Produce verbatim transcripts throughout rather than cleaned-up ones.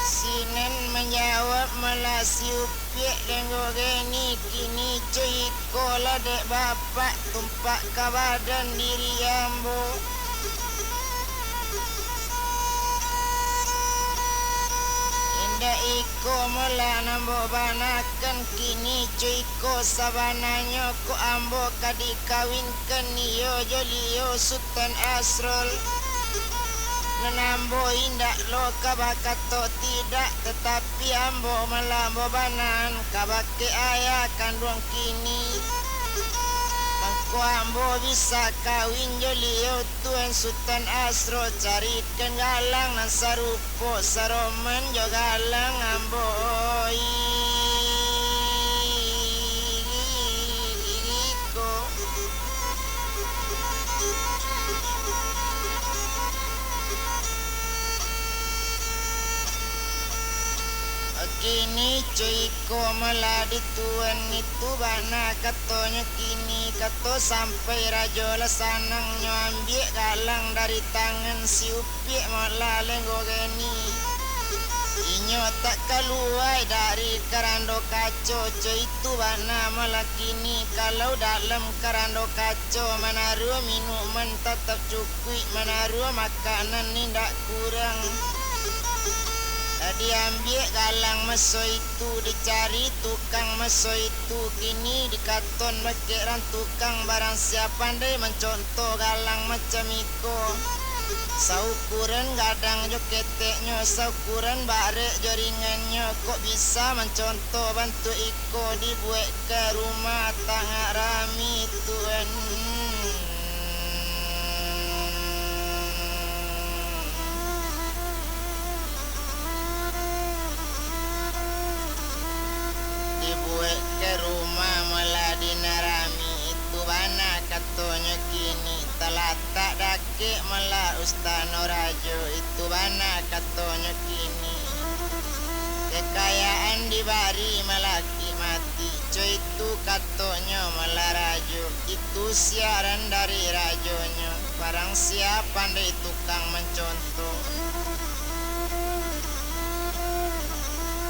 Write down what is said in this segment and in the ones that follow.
Sinan manjawab, malah si Upiak Lenggok Geni, kini co iko lah dek bapak, tumpak ka badan diri ambo. Indak iko malah nan ambo banakan, kini co iko sabananyo ko ambo ka dikawinkan iyo jo Lio Sutan Asrul. Nan ambo indak lo ka bakato tidak, tatapi ambo malah ambo banahan kabake ayah kanduang kini. Mangko ambo bisa kawin jo Lio Tuan Sutan Asrul, carikan galang nan sarupo saroman jo galang ambo. Iko. Kini co iko malah di Tuan, itu bana katonyo kini, kato sampai rajo lah sanang nyo ambiak galang dari tangan si Upiak malah Lenggok Geni. Inyo tak kaluwa dari karando kaco, co itu bana malah kini, kalau dalam karando kaco manaruah minuman tatap cukuik, manaruah makanan indak kurang. Lah diambiak galang maso itu, dicari tukang maso itu, kini dikaton bakeh rang tukang, barang sia pandai mancontoh galang macam iko. Saukuran gadang jo keteknyo, saukuran barek jo ringannyo, kok bisa mancontoh bantuak iko dibuek ka rumah tangah rami, Tuan. Dibuek ka rumah malah di nan rami, itu bana katonyo kini, talatak dakek malah ustano rajo, itu bana katonyo kini. Kekayaan dibari malakik mati, co itu katonyo malah rajo, itu siaran dari rajonyo, barang sia pandai tukang mancontoh.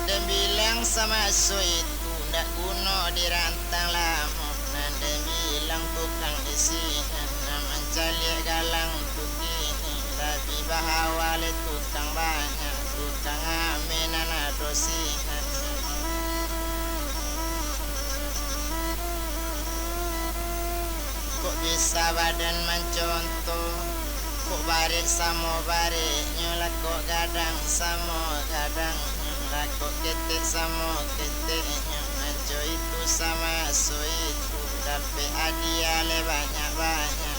Den bilang samaso itu, ndak guno dirantang lamo, nan den bilang tukang di sinan, nan mancaliak galang tu kini, labiah bahawa lai tukang banyak, tukang ameh nan ado sinan. Kok bisa badan mancontoh, kok barek samo bareknyo lah, kok gadang samo gadangnyo lah, kok ketek samo keteknyo, nan co itu samaso itu, dapek hadiah lai banyak-banyak.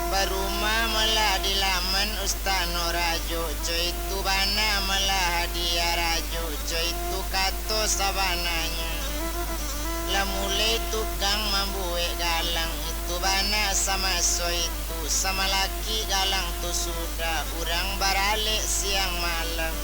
Barumah malah di laman ustano rajo, co itu bana malah hadiah rajo, co itu kato sabananyo. Lah mulai tukang mambuek galang, itu bana samaso itu, samalakik galang tu sudah, urang baralek siang malam.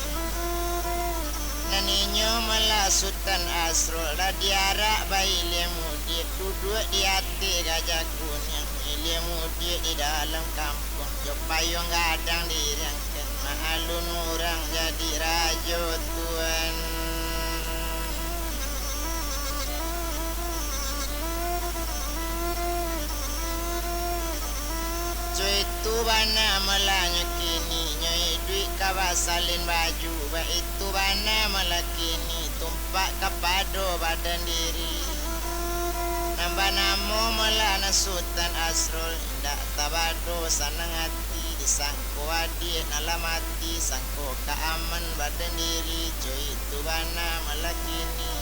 Nan inyo malah Sutan Asrul, lah diarak bailia mudiak, duduak di ateh gajah kuniang, ilia mudiak di dalam kampuang, jo payuang gadang diiriangkan, maalun urang jadi rajo, Tuan. Co itu bana malah nyo kini, nyo iduik ka basalin baju, baitu bana malah kini, tumpak kapado badan diri. Nan banamo malah nan Sutan Asrul, indak tabado sanang ati, disangko adiak nan lah mati, sangko ka aman badan diri, co itu bana malah kini.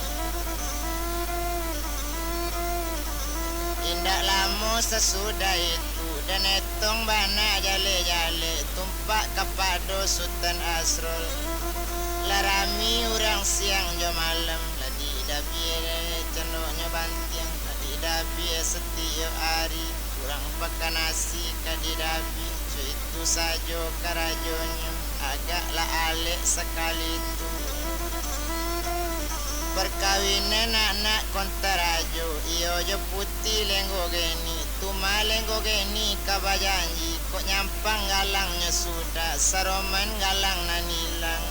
Indak lamo sasudah itu, den etong bana jaleh-jaleh, tumpak kapado Sutan Asrul. Lah rami urang siang jo malam, lah didabiah candonyo bantiang, lah didabiah satiok ari. Urang pakan nasi ka didabiah, co itu sajo karajonyo, agak lah alek sakali tu. Parkawinan anak Kontarajo, iyo jo Puti Lenggogeni. Tuma Lenggogeni ka bajanji, kok nyampang galangnyo sudah, saroman galang nan ilang.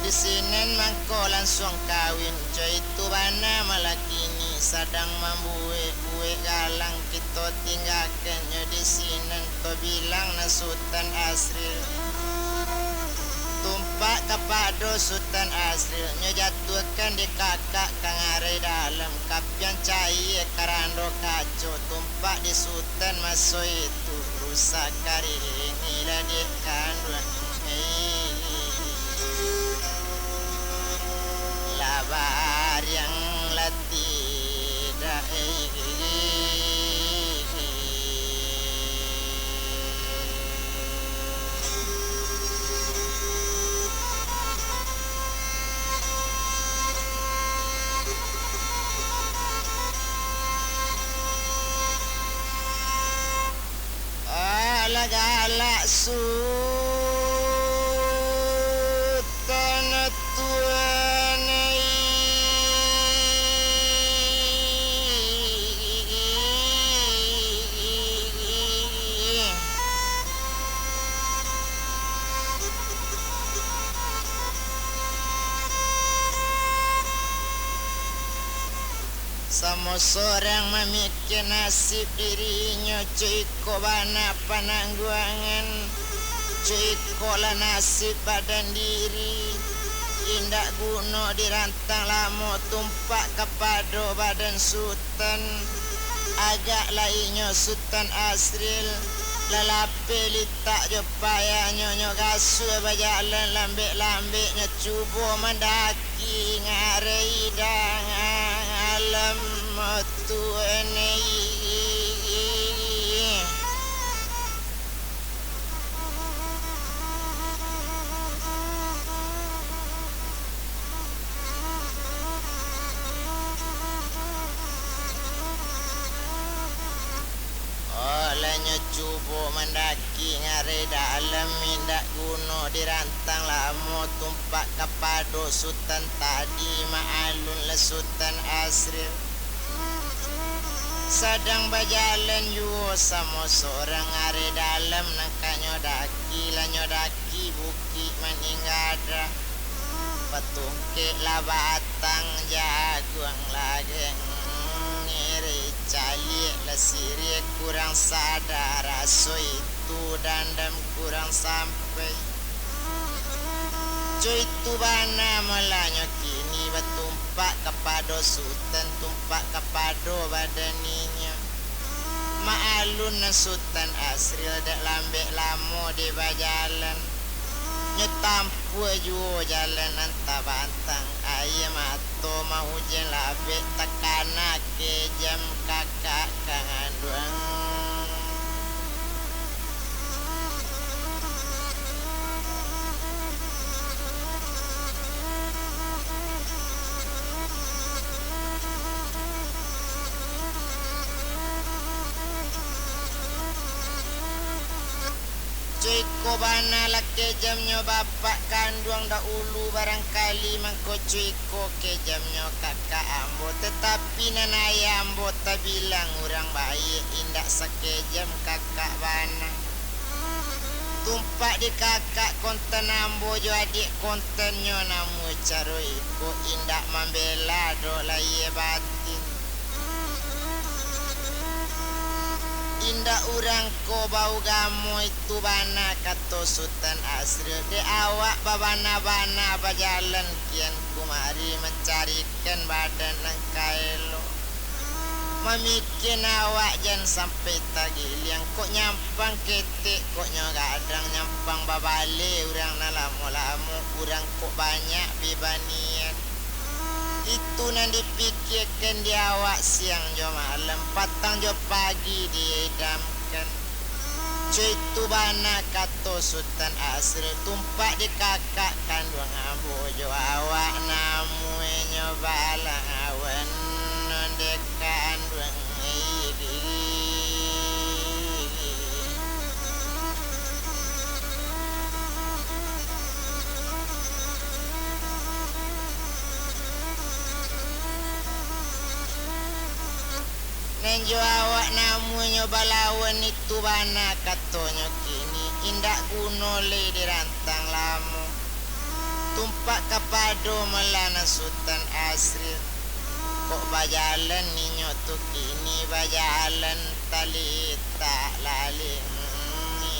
Di sinan mangko lansuang kawin, co itu bana malah kini, sadang mambuek-buek galang, kito tinggakan nyo di sinan, tabilang nan Sutan Asril. Tumpak kapado Sutan Asril, nyo jatuahkan di kakak ka ngarai dalam, kapian cayie karando kaco, tumpak di Sutan maso itu, rusak karingi lah di kanduang. Lah bariang lah tidak. Alah galak Sutan Tuan. Samo sorang mamikia nasib dirinyo, co iko bana panangguangan, co iko lah nasib badan diri, indak guno dirantang lamo, tumpak kapado badan Sutan. Agak lah inyo Sutan Asril, lah lapeh litak jo payahnyo, nyo gasuah bajalan lambek-lambek, nyo cubo mandaki ngarai dalam Tuan. Oh, lah nyo cubo mandaki ngarai dalam, indak guno dirantang lamo, tumpak kapado Sutan tadi, maalun lah Sutan Asril. Sadang bajalan juo samo sorang ngarai dalam, nan ka nyo daki, lah nyo daki Bukik Maninggada. Patungkek lah batang jaguang, lah gengere caliak, lah siriah kurang sadar, raso itu dandam kurang sampai. Co itu bana malah nyo kini, batumpak kapado Sutan, tumpak kapado badan inyo. Maalun nan Sutan Asril, dek lambek lamo dek bajalan. Nyo tampuah juo jalan nan tabantang, aia mato mahujan labek, takana kejam kakak kanduang. Co iko bana lah kejamnyo bapak kanduang dahulu, barangkali mangko co iko kejamnyo kakak ambo, tatapi nan ayah ambo tabilang urang baiak, indak sakejam kakak bana. Tumpak di kakak kontan ambo jo adiak kontannyo, namuah caro iko indak mambela doh lahia batin. Indak urang ko baugamo itu bana, kato Sutan Asril, dek awak babana-bana bajalan kian kumari mancarikan badan nan ka elok. Mamikian awak jan sampai tagiliang, kok nyampang ketek, kok nyo gadang, nyampang babale urang nan lamo-lamo, urang kok banyak bibanian. Itu nan dipikiakan di awak siang jo malam, patang jo pagi diidamkan. Co itu bana, kato Sutan Asril, tumpak di kakak kanduang ambo jo awak, namuahnyo balang awan nan dek kanduang. Jo awak namuanyo balawan itu bana katonyo kini, indak guno lai dirantang lamo. Tumpak kapado malah nan Sutan Asril. Kok bajalan inyo tu kini, bajalan talitak laling,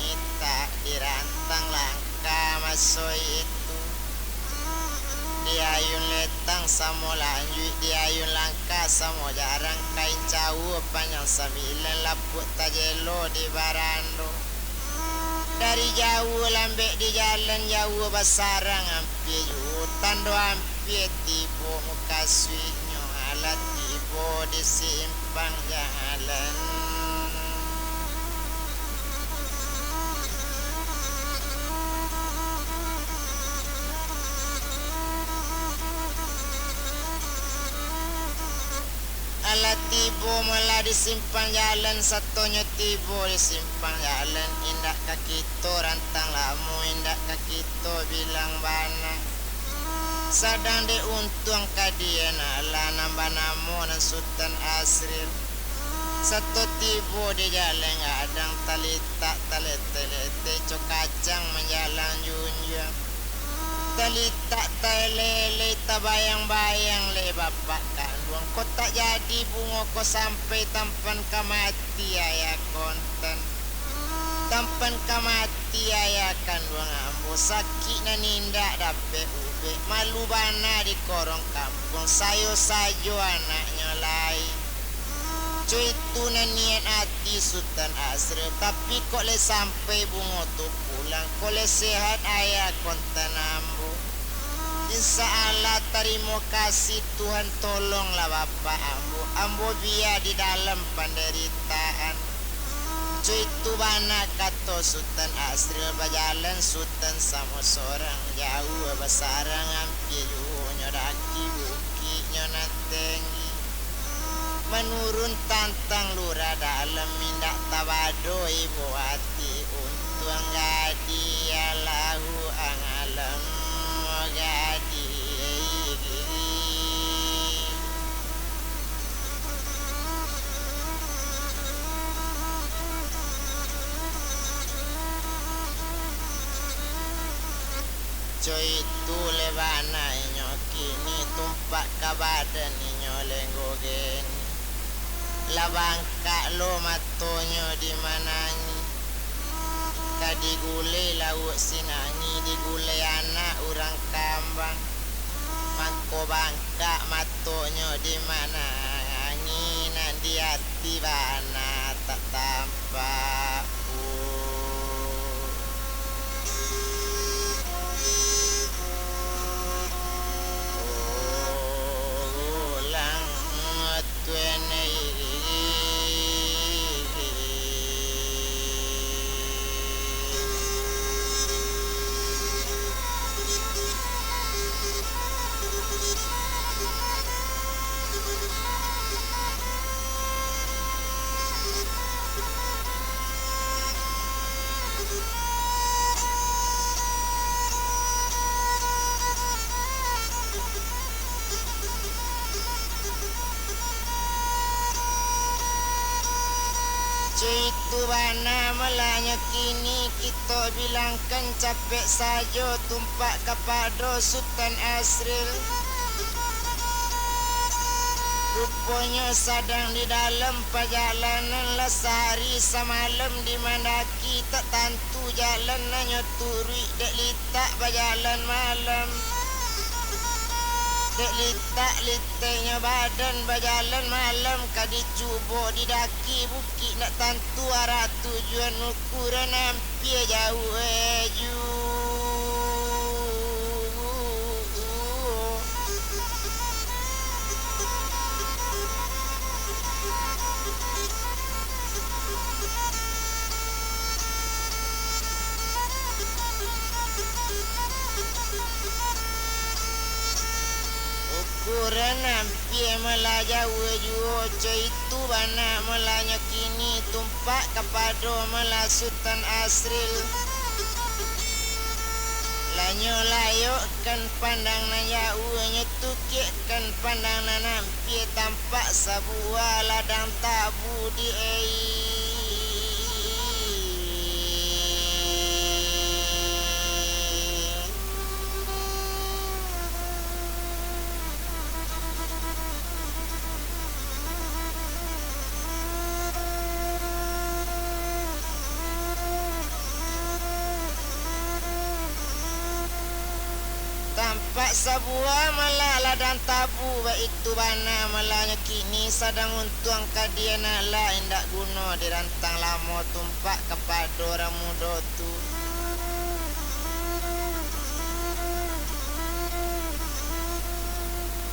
itak dirantang langkah maso itu. Diayun letang samo lanjuik, diayun langkah samo jarang, kain cawa panjang sambilan, lapuak tajelo di barando. Dari jauah lambek di jalan, jauah basarang ampia juo, tando ampia tibo mukasuiknyo, alah tibo di simpang jalan. Alah tibo malah di simpang jalan, satonyo tibo di simpang jalan, indak ka kito rantang lamo, indak ka kito bilang bana. Sadang dek untuang ka dian alah nan banamo nan Sutan Asril. Sato tibo di jalan gadang, talitak talete-lete, co kacang manjalang junjuang. Talitak taelele, tabayang-bayang lai bapak kanduang. Kok tak jadi bungo ko sampai tampan ka mati ayah kontan. Tampan ka mati ayah kanduang ambo, sakik nan indak dapek ubek, malu bana di korong kampuang, sayo sajo anaknyo lai. Co itu nan niat ati Sutan Asril, tapi kok lai sampai bungo tu pulang, kok lai sehat ayah kontan ambo. Insya Allah, tarimo kasih Tuhan, tolonglah bapak ambo, ambo bia di dalam panderitaan. Co itu bana kato Sutan Asril, bajalan Sutan samo sorang, jauah basarang ampia juo nyo daki bukiknyo nan tenggi. Manurun tantang lurah dalam, indak tabado ibo ati, untuang gadih alahu ang alam gadih. Co itu lai bana inyo kini, tumpak ka badan inyo lenggo geni. Lah bangkak lo matonyo di manangi. Ka digulai lauak sinangi, digulai anak urang kambang. Mangko bangkak matonyo di manangi, nan di ati bana tak tampak. Co itu bana malah nyo kini, kito bilangkan capek sajo tumpak kapado Sutan Asril. Ruponyo sadang di dalam pajalanan, lah sahari samalam di mandaki, tak tantu jalan nan nyo turuik, dek litak bajalan malam. Dek litak liteknyo badan bajalan malam, ka dicubo didaki bukik, ndak tantu arah tujuan, ukuran ampia jauah juo. Ukuran ampia malah jauah juo, co itu bana malah nyo kini, tumpak kapado malah Sutan Asril. Lah nyo layokkan pandang nan jauah, nyo tukiak Pandang nan ampia tampak sabuah ladang tabu di ai. Tampak sabuah malah ladang tabu, baitu bana malah nyo kini sadang untuang ka dianak lah indak guno dirantang lamo tumpak kapado urang mudo tu.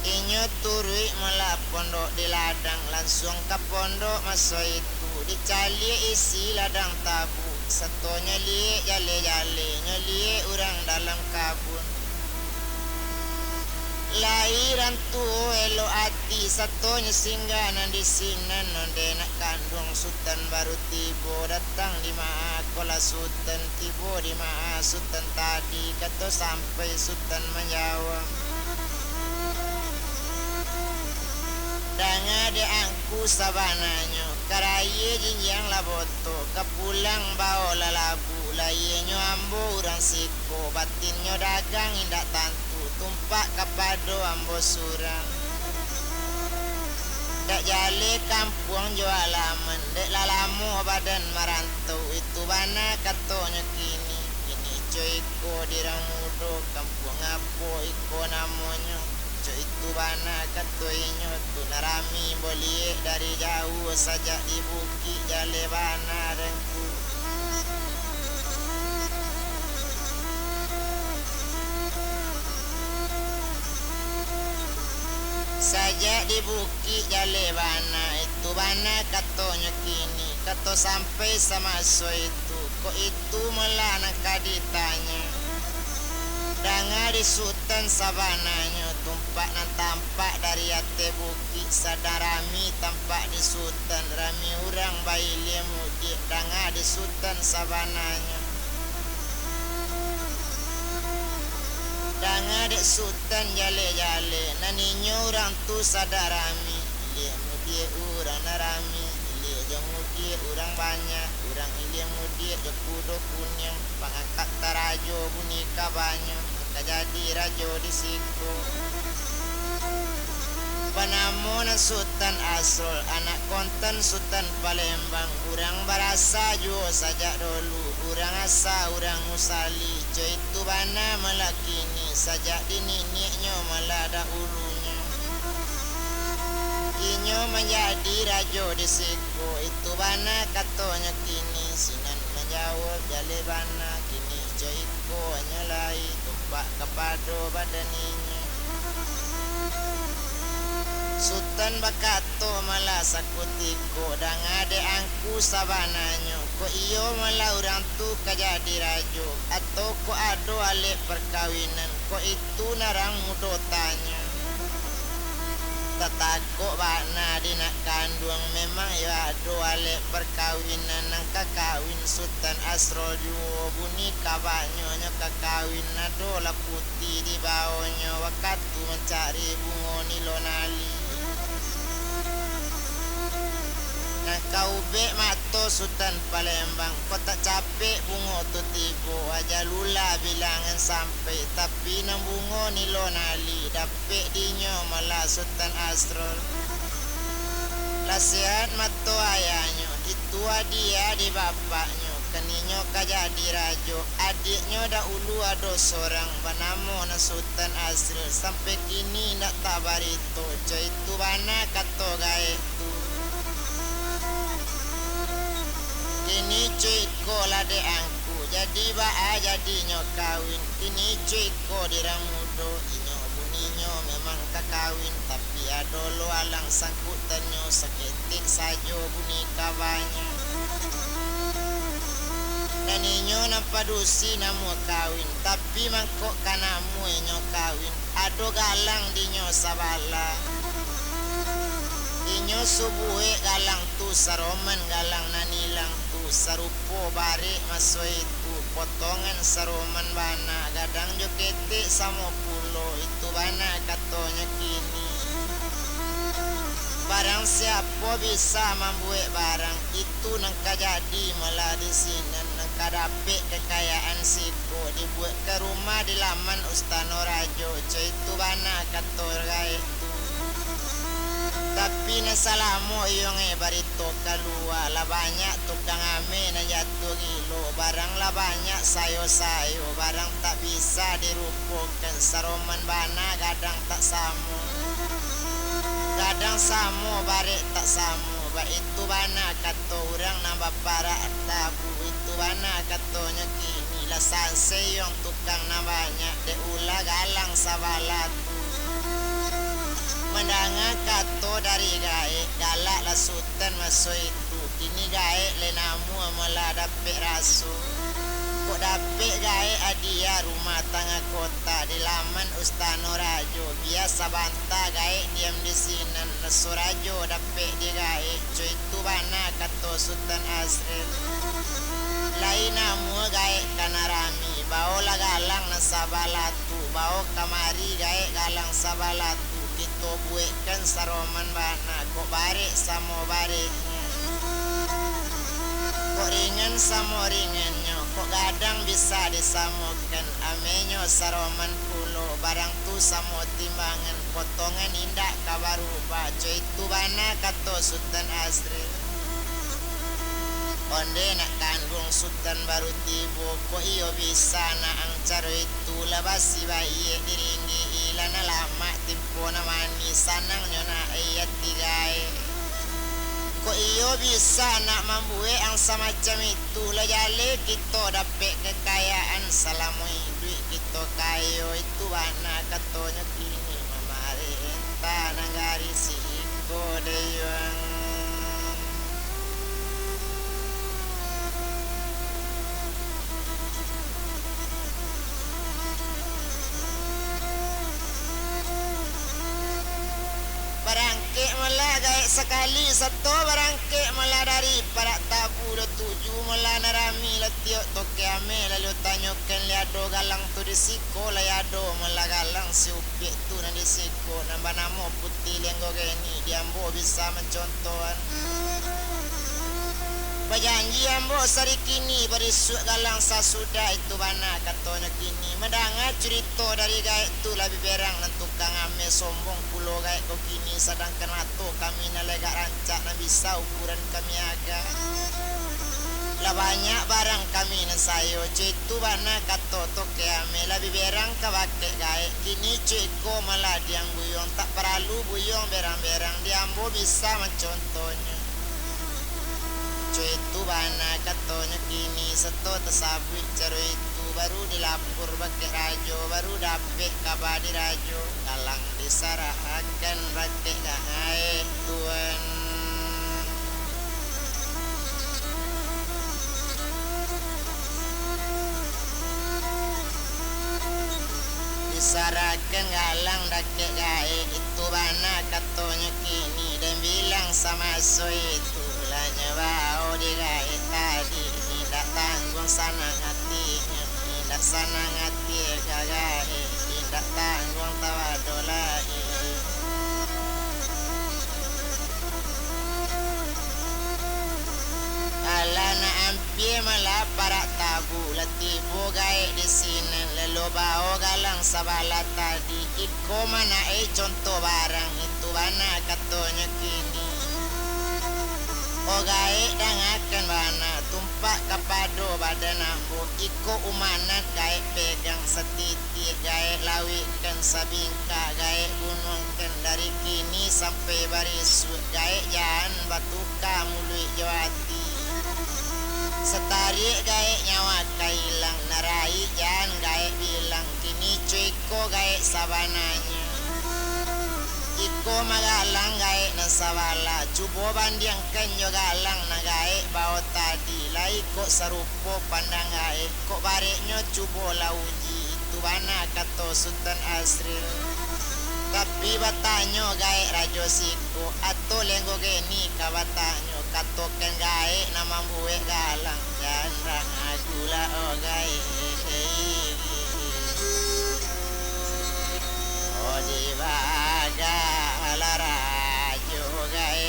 Inyo turuik malah pondok di ladang, lansuang ka pondok maso itu, dicaliak isi ladang tabu, sato nyo liek jaleh-jaleh, nyo liek urang dalam kabun. Lai rantuo elok ati, sato nyo singgah nan di sinan, onde nak kanduang Sutan baru tibo, datang di maa kolah Sutan, tibo di maa Sutan tadi, kato sampai Sutan manjawab. Danga dek angku sabananyo, karayie jinjiang lah boto, ka pulang bao lah labu, lahienyo ambo urang siko, batinnyo dagang indak tantu, tumpak kapado ambo surang. Dak jaleh kampuang jo alaman, dek lah lamo badan marantau, itu bana katonyo kini. Kini co iko di urang mudo, kampuang apo iko namonyo? Co itu bana kato inyo tu, nan rami boliak dari jauah sajak di bukik jaleh bana dengku. Sajak di bukik jaleh bana, itu bana katonyo kini, kato sampai samaso itu, kok itu malah nan ka ditanya. Danga di Sutan sabananyo, tumpak nan tampak dari ateh bukik, sadang rami tampak di Sutan, rami urang bailia mudiak, danga di Sutan sabananyo. Danga dek Sutan jaleh-jaleh, nan inyo urang tu sadang rami, iliak mudiak urang nan rami, iliak jo mudiak urang banyak, urang iliak mudiak jo kudo kuniang, pangangkek tarajo buni kabanyo, ka jadi rajo di siko. Banamo nan Sutan Asrol, anak kontan Sutan Palembang, urang barasa juo sajak dolu, urang asa, urang usali, co itu bana malah kini, sajak di niniaknyo malah dahulunyo. Inyo manjadi rajo di siko, itu bana katonyo kini, sinan manjawab jaleh bana, kini co iko nyo lai, tumpak kapado badan inyo. Sutan bakato malah sakutiko, danga dek angku sabananyo, kok iyo malah urang tu ka jadi rajo, atau kok ado alek parkawinan, kok itu nan urang mudo tanyo. Tatakok bana di nak kanduang, memang iyo ado alek parkawinan nan ka kawin Sutan Asrol juo, buni kabanyo nyo ka kawin, ado lah puti di baonyo, wakatu mancari bungo nilo nali. Nan ka ubek mato Sutan Palembang, kok tak capek bungo tu tibo, aja lulah bilangan sampai, tapi nan bungo nilo nali, dapek dinyo malah Sutan Asrol. Lah sehat mato ayahnyo, itu hadiah di bapaknyo, kini nyo ka jadi rajo, adiaknyo dahulu ado sorang, banamo nan Sutan Asrol, sampai kini indak tabarito, co itu bana kato gaek tu. Kini co iko lah dek angku, jadi baa jadinyo kawin, kini co iko di urang mudo, inyo buninyo memang ka kawin, tapi ado lo alang sangkuktannyo, saketek sajo buni kabanyo. Nan inyo nan padusi namuah kawin, tapi mangkok ka namuah inyo kawin, ado galang dinyo sabalah. Inyo subuek galang tu, saroman galang nan ilang tu, sarupo barek maso itu, potongan saroman bana, gadang jo ketek samo pulo, itu bana katonyo kini. Barang siapo bisa mambuek barang, itu nan ka jadi malah di sinan, nan ka dapek kakayaan siko, dibuekkan rumah di laman ustano rajo, co itu bana kato gaek tu. Tapi nan salamo iyonge barito kalua, lah banyak tukang ameh nan jatuah gilo, barang lah banyak sayo-sayo, barang tak bisa dirupokan, saroman bana gadang tak samo. Gadang samo, barek tak samo, baitu bana kato urang nan baparak tabu, itu bana katonyo kini, lah sansai iyong tukang nan banyak, dek ulah galang sabalah tu. Mandanga kato dari gaek, galaklah Sutan maso itu, kini gaek lai namuah malah dapek raso. Kok dapek gaek adiak rumah tangah kota di laman ustano rajo, bia sabanta gaek diam di sinan, raso rajo dapek di gaek, co itu bana kato Sutan Asril. Lai namuah gaek ka nan rami, baolah galang nan sabalah tu, bao kamari gaek galang sabalah tu, kito buekkan saroman bana, kok barek samo bareknyo, kok ringan samo ringannyo, kok gadang bisa disamokan, amehnyo saroman pulo, barang tu samo timbangan, potongan indak ka barubah, co itu bana kato Sutan Asril. Onde nak tangguang Sutan baru tibo, kok iyo bisa nak ang caro itu, lah basi baiak diringgi-i, lah nan lamak timpo nan manih, sanangnyo nak ai ati gaek. Kok iyo bisa nak mambuek ang samacam itu, lah jaleh kito dapek kakayaan, salamo iduik kito kayo, itu bana katonyo kini mamarentah nagari siko dek yuang. Barangkek malah gaek sakali, sato barangkek malah dari parak tabu, dek tuju malah nan rami, lah tiok toke ameh, lalu tanyokan lai ado galang tu di siko, lai ado malah galang si Upiak tu nan di siko, nan banamo Puti Lenggogeni, di ambo bisa mancontohan. Bajanji ambo sari kini, barisuak galang sasudah, itu bana katonyo kini. Mandanga curito dari gaek tu, lah bi berang nan tukang ameh, sombong pulo gaek ko kini, sadangkan mato kami nan lai agak rancak, nan bisa ukuran kami agak. Lah banyak barang kami nan sayo, co itu bana kato toke ameh, lah bi berang ka bakeh gaek, kini co iko malah diang buyuang, tak paralu buyuang berang-berang, di ambo bisa mancontohnyo. Co itu bana katonyo kini, sato tasabuik caro itu, baru dilapor bakeh rajo, baru dapek kaba di rajo, galang disarahakan bakeh gaek tuan. Disarahkan galang dakek gaek, itu bana katonyo kini, den bilang samaso itu, lah nyo bao di gaek tadi, indak tangguang sanang atinyo, indak sanang ati ka gaek, indak tangguang tawado lai. Alah nak ampia malah parak tabu, lah tibo gaek di sinan, lelo bao galang sabalah tadi, iko manae contoh barang, itu bana katonyo kini. O gaek, dangakan bana, tumpak kapado badan ambo, iko umanat gaek pegang satiti. Tiek gaek lawikkan sabingkak, gaek gunuangkan dari kini sampai barisuak, gaek jan batuka muluik jo ati. Satariak gaek nyawa ka ilang, naraik jan gaek bilang, kini co iko gaek sabananyo. Iko magalang gaek nan sabalah, cubo bandiangkan jo galang nan gaek bao tadi, lai kok sarupo pandang gaek. Kok bareknyo cubolah uji, itu bana kato Sutan Asril. Tapi batanyo gaek rajo siko, atau Lenggogeni ka batanyo, katokan gaek nan mambuek galang, jan ragu lah o gaek. O dibagalah rajo gaek.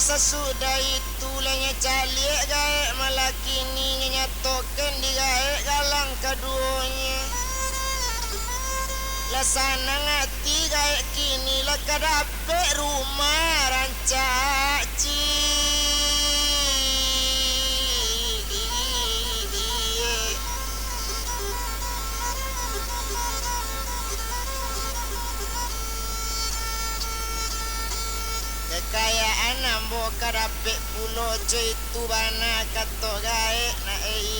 Sasudah itu, lah nyo caliak gaek malah kini, nyo nyatokan di gaek galang kaduonyo. Lah sanang ati gaek kini, lah ka dapek rumah rancak ciek. Kekayaan ambo ka dapek pulo, co itu bana kato gaek nak, ei.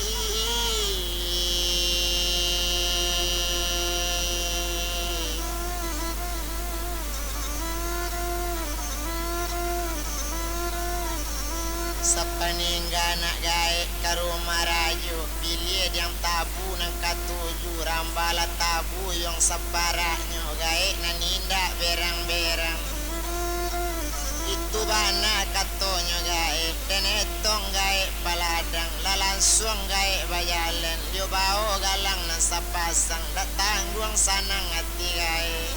Sapaningga nak gaek ka rumah rajo, piliah diang tabu nan katuju, ramba lah tabu yong saparaknyo, gaek nan indak berang-berang. Itu bana katonyo gaek, den etong gaek paladang, lah lansuang gaek bajalan, dio bao galang nan sapasang, dak tangguang sanang ati gaek.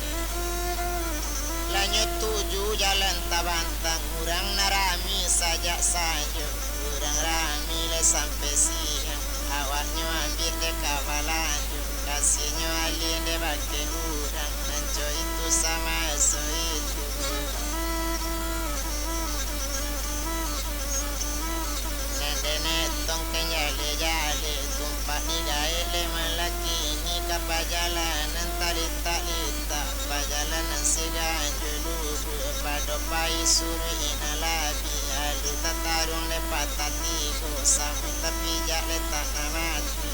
Lah nyo tuju jalan tabantang, urang nan rami sajak sanjo, urang rami lai sampai siang, awaknyo ambiak dek ka balanjo, kasihnyo alih dek bakeh urang, nan co itu samaso itu. Nan den etong kan jaleh-jaleh, tumpak di gaek lai malah kini, ka pajalanan talitak-litak, pajalanan siganjo lubuak, pado pai suruik nan labiah, alun tataruang dek patah tigo, samo tapijak dek tanah mati.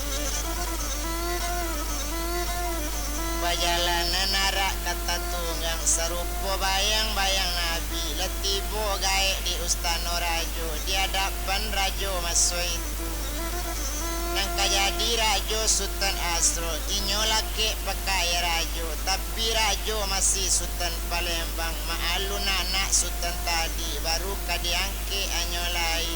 Pajalanan arak ka tatunggang, sarupo bayang-bayang Nabi, lah tibo gaek di ustano rajo, di adapan rajo maso itu. Nan ka jadi rajo Sutan Asro, inyo lakek pakai rajo, tapi rajo masih Sutan Palembang, maalun anak Sutan tadi, baru ka diangkek anyo lai.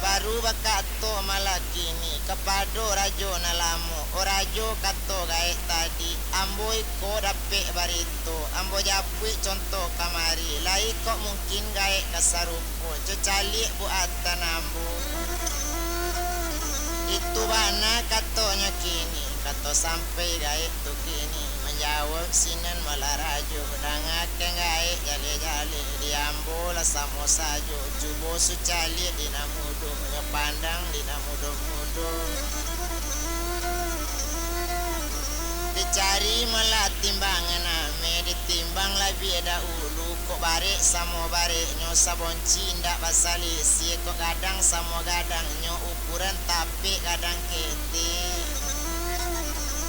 Baru bakato malah kini kapado rajo nan lamo, "O rajo," kato gaek tadi, "ambo iko dapek barito, ambo japuik conto kamari, lai kok mungkin gaek ka sarupo, co caliak buatan ambo." Itu bana katonyo kini, kato sampai gaek tu kini, manjawab sinan malah rajo, "Dangakan gaek jaleh-jaleh, di ambo lah samo sajo, cubo su caliak di nan mudo, nyo pandang di nan mudo-mudo." Dicari malah timbangan ameh, ditimbang labiah dahulu, kok barek samo bareknyo, sabonci indak basalisiah, kok gadang samo gadangnyo, ukuran tapek gadang ketek.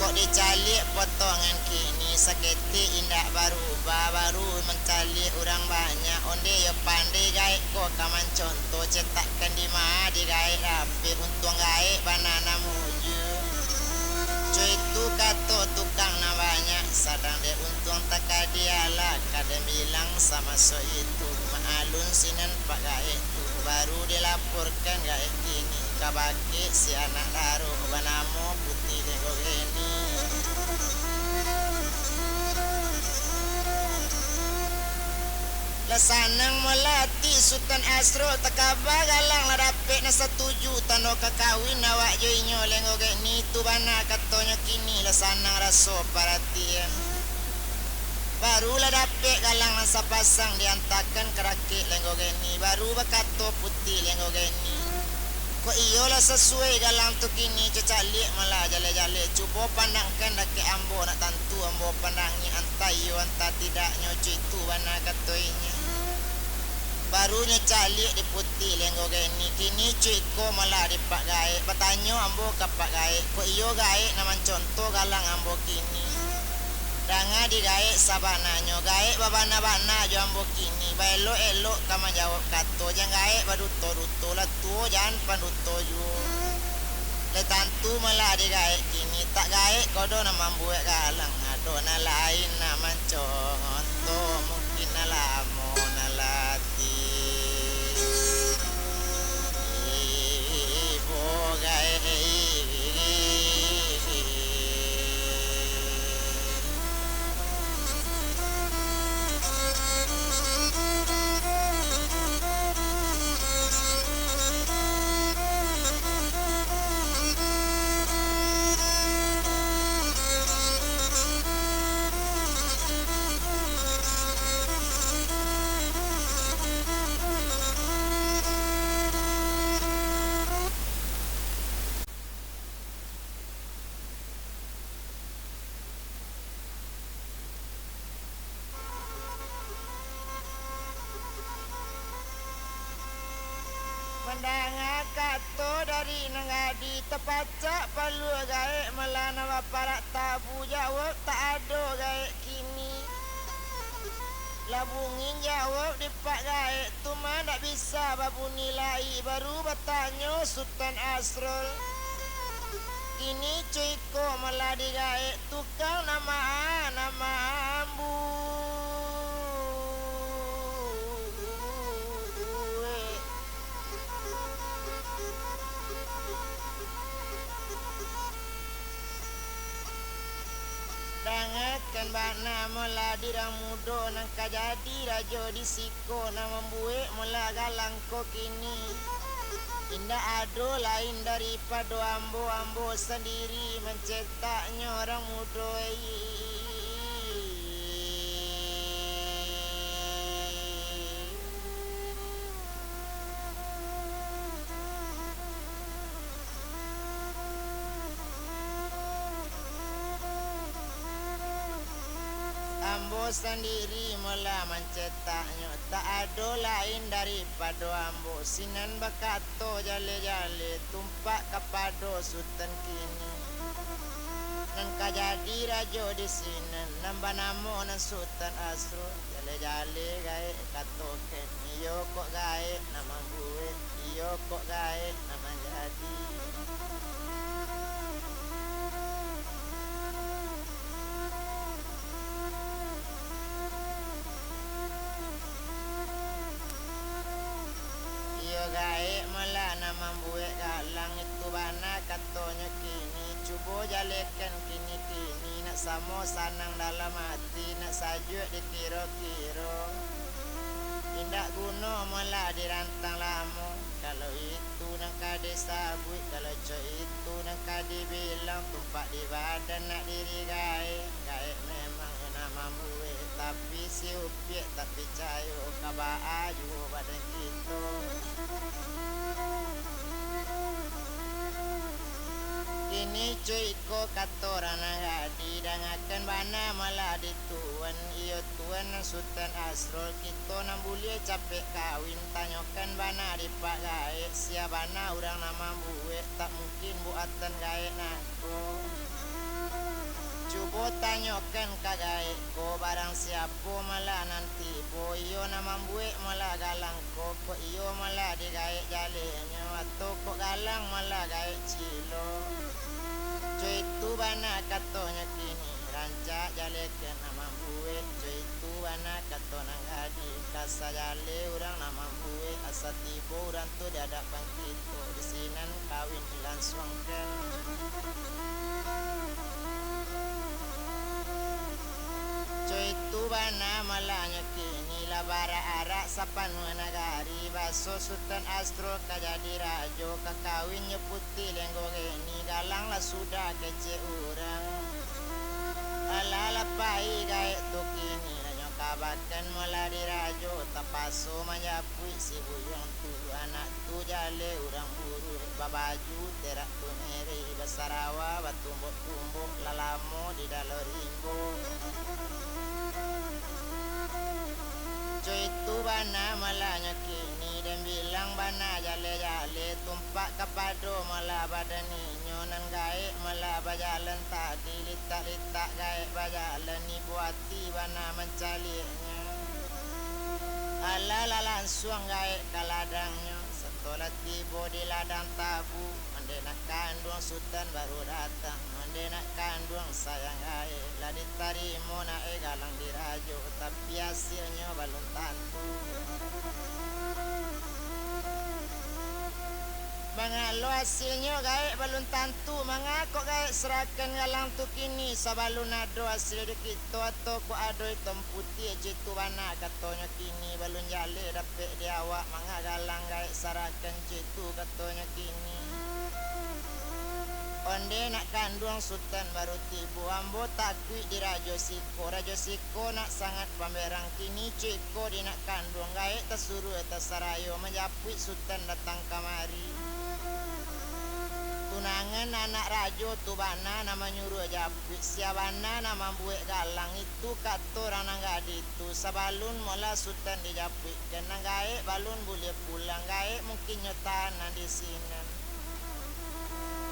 Kok dicaliak potongan kini, saketek indak barubah, baru mancaliak urang banyak, ondeh yo pandai gaek ko ka mancontoh, cetakkan di ma di gaek dapek, untuang gaek bana nan mujua. Co itu kato tukang nan banyak, sadang dek untuang takadialah, ka den bilang samaso itu, maalun sinan pak gaek tu, baru dilaporkan gaek kini kabake si anak daro banamo Puti Lenggok Geni. Lah sanang malah ati Sutan Asro, takaba galang lah dapek nan satuju, tando ka kawin awak jo inyo Lenggok Geni tu bana katonyo kini, lah sanang raso paratian. Baru lah dapek galang nan sapasang diantakan ka dakek Lenggok Geni, baru bakato Puti Lenggok Geni, "Kok iyo lah sasuai galang tu kini, co caliak malah jaleh-jaleh, cubo pandangkan dakek ambo, nak tantu ambo pandangi antah iyo antah tidaknyo," co itu bana kato inyo. Baru nyo caliak di Puti Lenggok Geni, kini co iko malah di pak gaek, batanyo ambo ka pak gaek, kok iyo gaek nan mancontoh galang ambo kini. Danga di gaek sabananyo, gaek babana-bana jo ambo kini, baelok-elok ka manjawab kato, jan gaek baduto-duto, lah tuo jan panduto juo. Lah tantu malah di gaek kini, tak gaek ko doh nan mambuek galang, ado nan lain nan mancontoh, mungkin nan lamo nan lah Danga kato dari nan gadih, tapacak paluah gaek, malah nan baparak tabu, jawab tak ado gaek kini. Lah bungin jawab dipak gaek tu mah, ndak bisa babuni lai, baru batanyo Sutan Asrul. Kini cuko malah digaek, tukang nan ma-, nan mambuek. Dangakan bana malah di rang mudo, nan ka jadi rajo di siko, nan mambuek malah galang ko kini. Indak ado lain daripado ambo, ambo sandiri mancetaknyo, rang mudo. Ambo sandiri malah mancetaknyo, tak ado lain daripado ambo. Sinan bakato jale-jale, tumpak kapado Sutan kini. Nan ka jadi rajo di sinan, nan banamo nan Sutan Asrul. Jale-jale gaek katokan, iyo kok gaek nan mambuek, iyo kok gaek nan manjadi. Iyo gaek malah nan mambuek galang, itu bana katonyo kini. Cubo jalekan kini-kini, nak samo sanang dalam ati, nak sajuak dikiro-kiro. Indak guno malah dirantang lamo. Kalau itu nan ka disabuik, kalau cok itu nan ka dibilang, tumpak di badan nak diri gaek. Gaek memang nan mambuek, tapi si upiak tak picayo, ka baa juo badan kito. Kini cuik ko kato urang nan gadih, dangakan bana malah di tuan, iyo tuan nan Sutan Asrul, kito nan buliah capek kawin, tanyokan bana dipak gaek, sia bana urang nan mambuek, tak mungkin buatan gaek nangko. Cubo tanyokan ka gaek ko, barang siapo malah nan tibo, iyo nan mambuek malah galang ko, kok iyo malah digaek jalenyo, atau kok galang malah gaek cilo. Co itu bana katonyo kini, rancak jalekan nan mambuek, co itu bana kato nan gadih, ka sajale urang nan mambuek, asa tibo urang tu di adapan kito, di sinan kawin dilansuangkan. Co itu bana malahnyo kini, lah bararak sapanuah nagari, baso Sutan Asrul ka jadi rajo, ka kawin jo Puti Lenggoreni, galang lah sudah kecek urang. Alah lah pai gaek tu kini, lah nyo kabakan malah di rajo, tapaso manjapuik si buyuang tu, anak tu jale urang buruak, babaju terak tu mereh, basarawa batumbok-tumbok, lah lamo di dalam rimbo. Co itu bana malahnyo kini, den bilang bana jale-jale, tumpak kapado malah badan inyo, nan gaek malah bajalan tadi, litak-litak gaek bajalan, ibo ati bana mancaliaknyo. Alah lah lansuang gaek ka ladangnyo, sato lah tibo di ladang tabu, mandeh nak kanduang Sutan baru datang, mandeh nak kanduang sayang gaek, lah ditarimo nak e galang dirajo, tapi asilnyo balun tantu. Mangalo asilnyo gaek balun tantu, manga kok gaek sarakan galang tu kini, sabalun ado asil di kito, atau kok ado itam putiah, co itu bana katonyo kini, balun jale dapek di awak, manga galang gaek sarakan, co itu katonyo kini. Onde nak kanduang Sutan baru tibo, ambo takuik di rajo siko, rajo siko nak sangat pamberang, kini co iko di nak kanduang, gaek tasuruah tasarayo, manjapuik Sutan datang kamari. Tunangan anak rajo tu bana nan manyuruah japuik, sia bana nan mambuek galang, itu kato urang nan gadih tu. Sabalun molah Sutan dijapuikkan, nan gaek balun buliah pulang, gaek mungkinnyo tahan nan di sinan.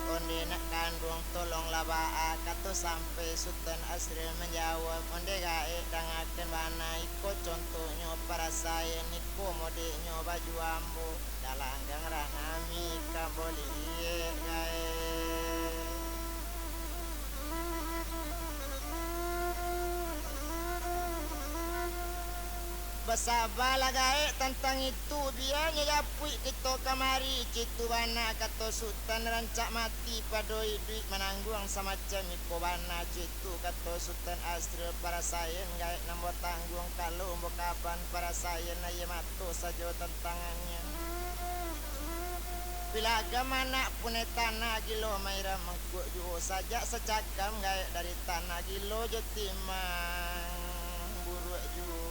Onde nak kanduang, tolonglah baa, kato sampai Sutan Asril manjawab, onde gaek dangakan bana, iko contohnyo parasaian, iko modeknyo baju ambo. Dalam gangrang nami ka boliak gaek. Basabalah gaek tantang itu, bianyo japuik kito kamari, citu bana kato Sutan, rancak mati pado iduik manangguang samacam iko bana, citu kato Sutan Asril, parasaian gaek nan ambo tangguang, kalau ambo kaban parasaian aia mato sajo tantangannyo. Pilagam anak punai tanah, gilo mairam mangkuak juo, sajak sacakam gaek dari tanah, gilo jo timang buruak juo.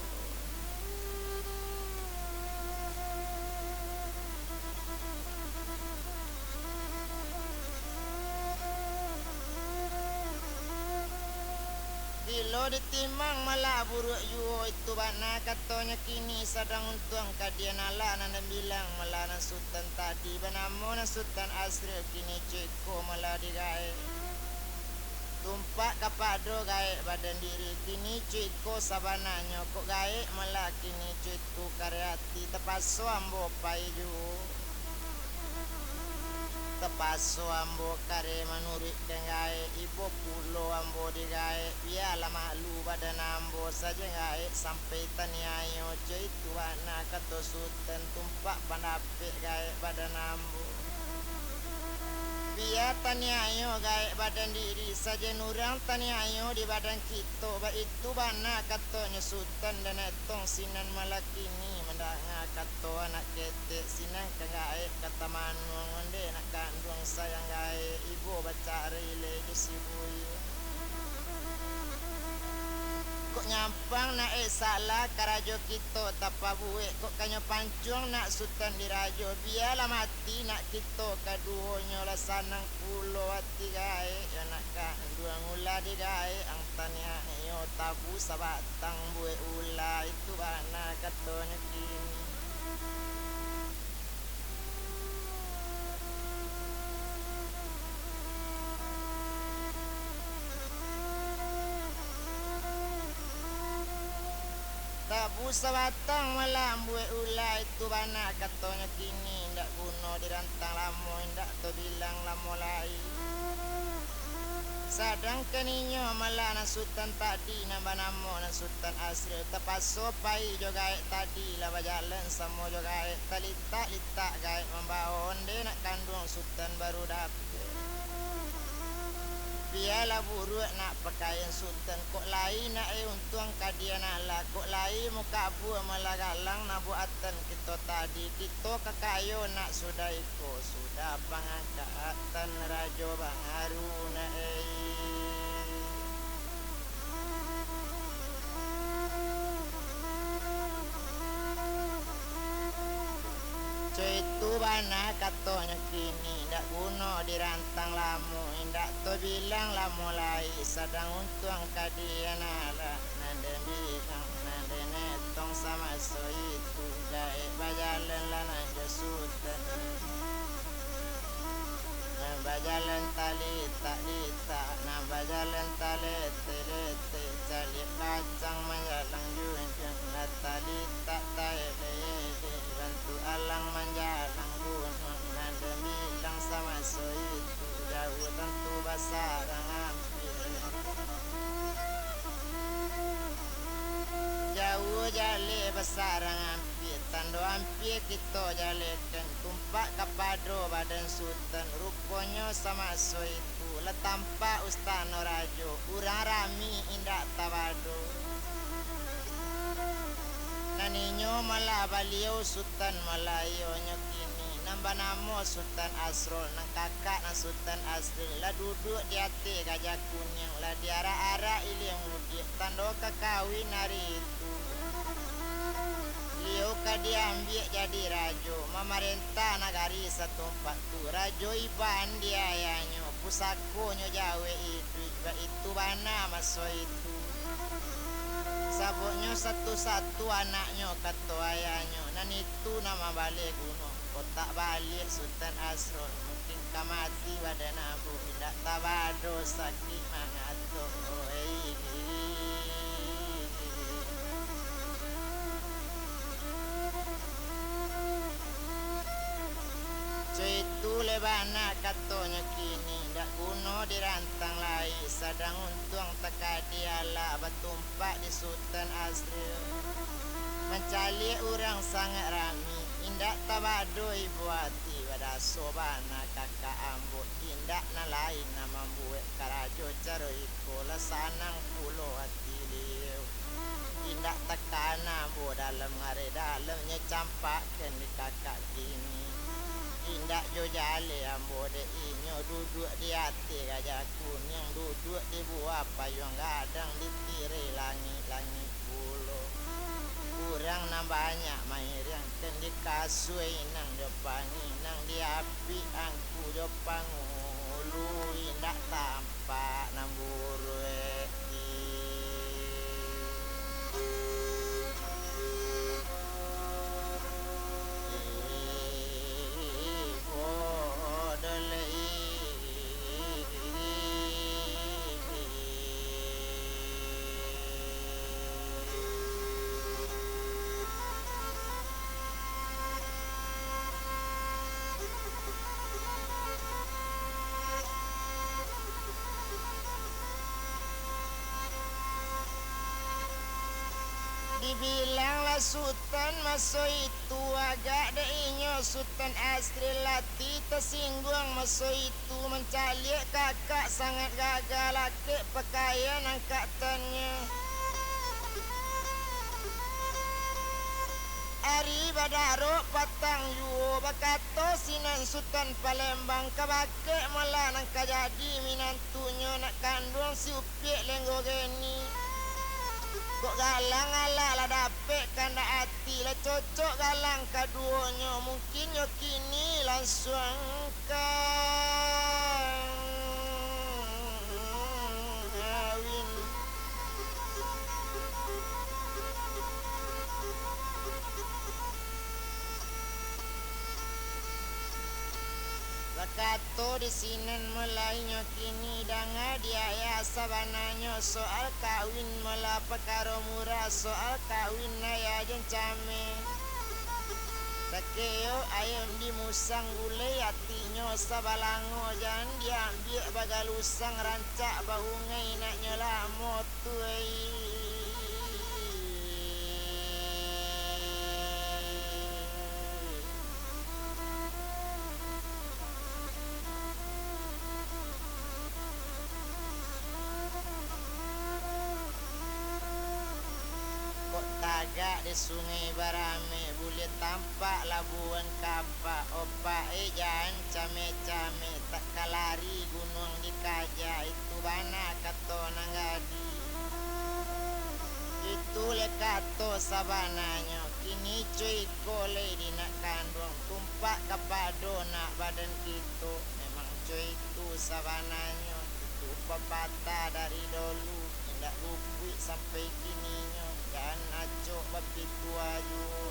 Gilo ditimang malah buruak juo, itu bana katonyo kini, sadang untuang ka dian alah nan den bilang malah nan Sutan tadi, banamo nan Sutan Asril kini co iko malah digaek. Tumpak kapado gaek badan diri, kini co iko sabananyo, kok gaek malah kini co itu kareh ati, tapaso ambo pai juo. Tapaso ambo kareh manuruikkan gaek, ibo pulo ambo digaek, bialah malu badan ambo sajo gaek sampai taniayo, co itu bana kato Sutan, tumpak pandapek gaek badan ambo. Bia taniayo gaek badan diri, sajan urang taniayo di badan kito, baitu bana katonyo Sutan. Dan etong sinan malah kini mandanga kato anak ketek, sinan ka gaek ka tamanuang, onde nak kanduang sayang gaek, ibo bacarai lai jo si buyuang. Kok nyampang nak, eh, salah karajo kito tapabuek, kok kanyo pancuang nak Sutan dirajo, bialah mati nak kito kaduonyo, lah sanang pulo ati gaek, yo nak kanduang ulah digaek ang taniayo, tabu sabatang buek ulah, itu bana katonyo kini. Tabu sabatang malah mambuek ulah, itu bana katonyo kini, indak guno dirantang lamo, indak tabilang lamo lai. Sadangkan inyo malah nan Sutan tadi, nan banamo nan Sutan Asril, tapaso pai jo gaek tadi, lah bajalan samo jo gaek, talitak-litak gaek mambao, onde nak kanduang Sutan baru dapek. Bialah buruak nak pakaian Sutan, kok lai nak, eh, untuang ka dian alah, kok lai mukabua malah galang nan buatan kito tadi, kito ka kayo nak sudah iko, sudah pangangkatan rajo baru nak, eh. Co itu bana katonyo kini, indak guno dirantang lamo, indak tabilang lamo lai, sadang untuang ka dian alah, nan den bilang, nan den etong samaso itu, gaek bajalan lah nan jo Sutan. Nan bajalan talitak-litak, nan bajalan taletek-letek, caliak kacang manjalang junjuang, lah talitak taelek-elek, bantuak alang manjalang gunuang, nan den bilang samaso itu, jauah tantu basarang ampia. Jauah jaleh basarang ampia, tando ampia kito jalekan, tumpak kapado badan Sutan, ruponyo samaso itu lah tampak ustano rajo, urang rami indak tabado. Nan inyo malah Baliau Sutan Malayo nyo kini, nan banamo Sutan Asrul, nan kakak nan Sutan Asril, lah duduak di ateh gajah kuniang, lah diarak-arak ilia mudiak, tando ka kawin ari itu. Iyo ka diambiak jadi rajo, mamarentah nagari satumpak tu. Rajo Iban di ayahnyo, pusakonyo jawek iduik, baitu bana maso itu. Sababnyo satu-satu anaknyo, kato ayahnyo, nan itu nan mambaleh guno. Kok tak baliak Sutan Asrul, mungkin ka mati badan ambo, indak tabado sakik mangato. Caitu lai bana katonyo kini, indak guno dirantang lai, sadang untuang takadi alah batumpak di Sutan Asrul. Mancaliak urang sangaik rami, indak tabado ibo ati, badaso bana kakak ambo, indak nan lain nan mambuek karajo caro iko, lah sanang pulo ati liau. Indak takana ambo dalam ngarai dalam, nyo campakkan di kakak kini. Indak jo jaleh ambo dek inyo, duduak di ateh gajah kuniang, duduak di buah payuang gadang, di tirai langik-langik pulo. Urang nan banyak mairiangkan, di kasua inang jo panginang, di apik angku jo pangulu, indak tampak nan buruak ti. Dibilanglah Sutan maso itu, agak dek inyo Sutan Asrul ati tasingguang maso itu, mancaliak kakak sangaik gagah, lakek pakaian angkatannyo. Ari badarok patang juo, bakato sinan Sutan Palembang, ka bakeh malah nan ka jadi minantunyo, nak kanduang si Upiak Lenggogeni. Kok galang alah lah dapek kandak ati, lah cocok galang kaduonyo, mungkin nyo kini lansuang kawin. Bakato di sinan mulai nyo kini, danga di ayah sabananyo, soal kawin malah pakaro murah, soal kawin ayah jan cameh. Takeo ayam di musang, gulai atinyo sabalango, jan diambiak bagalusang, rancak baungai nak nyo lamo tu ai. Kok tagak di Sungai Baramek, buliah tampak labuan kapak, opak e jan cameh-cameh, tak ka lari gunuang dikaja, itu bana kato nan jadi. Itu lai kato sabananyo, kini cuy iko lai di nak kanduang, tumpak kapado nak badan kito, memang cuy itu sabananyo, itu papatah dari dolu. Indak lupuik sampai kininyo, jan acok bapikua juo.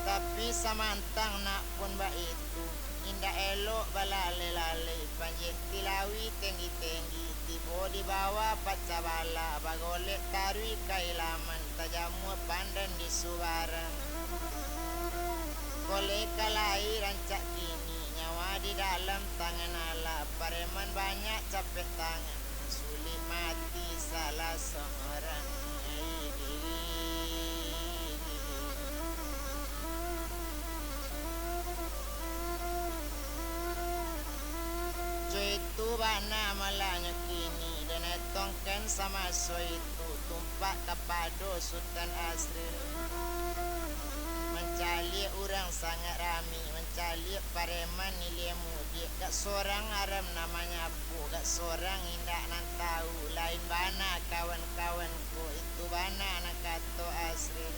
Tapi samantang nak pun baitu, indak elok balalai-lalai, panjenti lawi tenggi-tenggi, tibo di bawah pacah balah, bagolek taruih ka ilaman, tajamua pandan di subarang. Koleh ka lai rancak kini, nyawa di dalam tangan Allah, pareman banyak capek tangan, sulik mati salah sorang. Cuy tu bana malahnyo kini, den etongkan samaso itu, tumpak kapado Sutan Asril. Mancaliak urang sangaik rami, Caliak pareman ilia mudiak, gak sorang aram nan manyapo, gak sorang indak nan tahu, lain bana kawan-kawan ko, itu bana nan kato Asril.